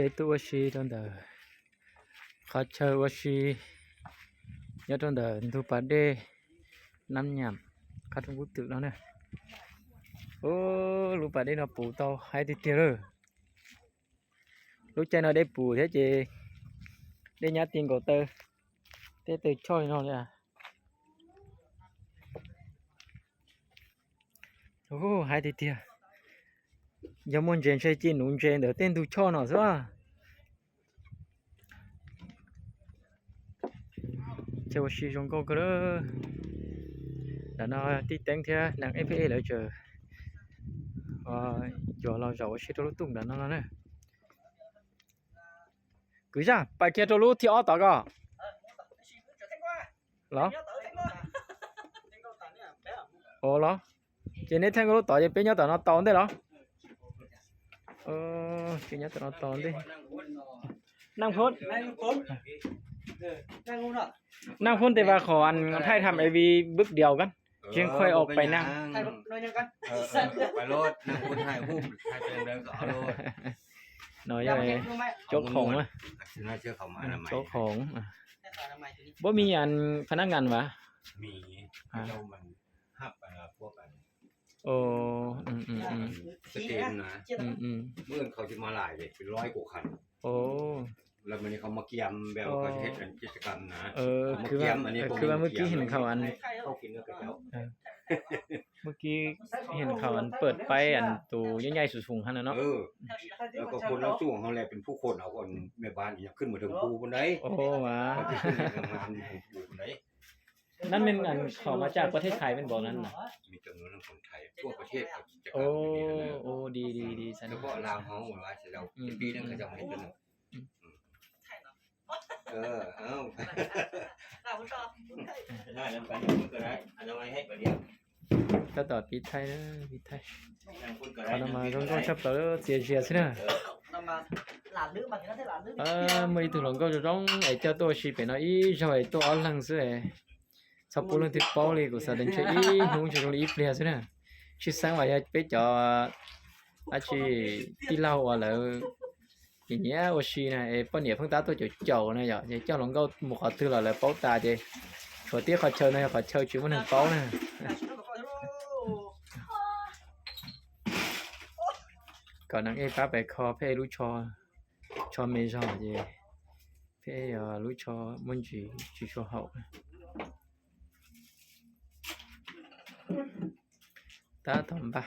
Peb tuaj ua si rau ntawm qhov chaw ua si nyob rau ntawm ntug pas dej Nab Nyam, qab rooj kub twm no na. Ub, lub pas dej no puv tau heev tiag tiag lawm. Lub caij no dej puv thiab ces dej nyab ti nkaus taw, tej taw choj li no li. Ub, heev tiag tiag. Yog muaj ntses ntshe cia nuv ntses ntawm tej ntug choj no xwb. Chaw ua si zoo nkauj kawg lawm. Ntawm no tij teeb thiab neeg ej pheej ej lawv tseem yuav los zaum ua si rau lub tuj ntawm no no na. Kwv Zaj, pais kiag rau lub thib ob tod ko. Los? Ua los, ces neb theej lub tod ces peb nyob tom no tau ntej los? Ces nyob tom no tau ntej. Naj Phun, Naj Phun, tej vas khom thaj tham ev bwb diaus kan, tsis khuaj os pais naj. No yog cov khoom, cov khoom. Puab mis phab nab nkas vas? Khwv vas, mus kib heev khaus, mus kib heev khaus pawm paib tus nyaij nyaij xum xum hab no no. Nab mej khoom mas tsa pua thej thais mej npaum na. Di di di. Tab tom piv thaij na, piv thaij. Qhov no mas zoo nkauj tshaj plaws, txias zias xwb na. Muaj ib tug hluas nkauj zoo zoo es coj tuaj ua si pem no ib zaug es tuaj ob leeg xwb. Txhob pub leej twg paub li, kuv xav tias ntshe ib hnub ntshe zoo li ib pliag xwb na. Tshwj xeeb mas yog peb cov dab tsi tij laug uas lawv nyiam nyiam ua si na es poj niam pheej tab tuaj caum caum na yom, ces coj hluas nkauj mus qhov twg los lawv paub tas ces tshuav tib qhov chaw no yog qhov chaw tsis muaj neeg paub na. Kom neeg ej pab pais kho peb lub tsho, tsho me zog ces peb lub tsho muaj ntsis tsis tshua haum. Tab tom npaj.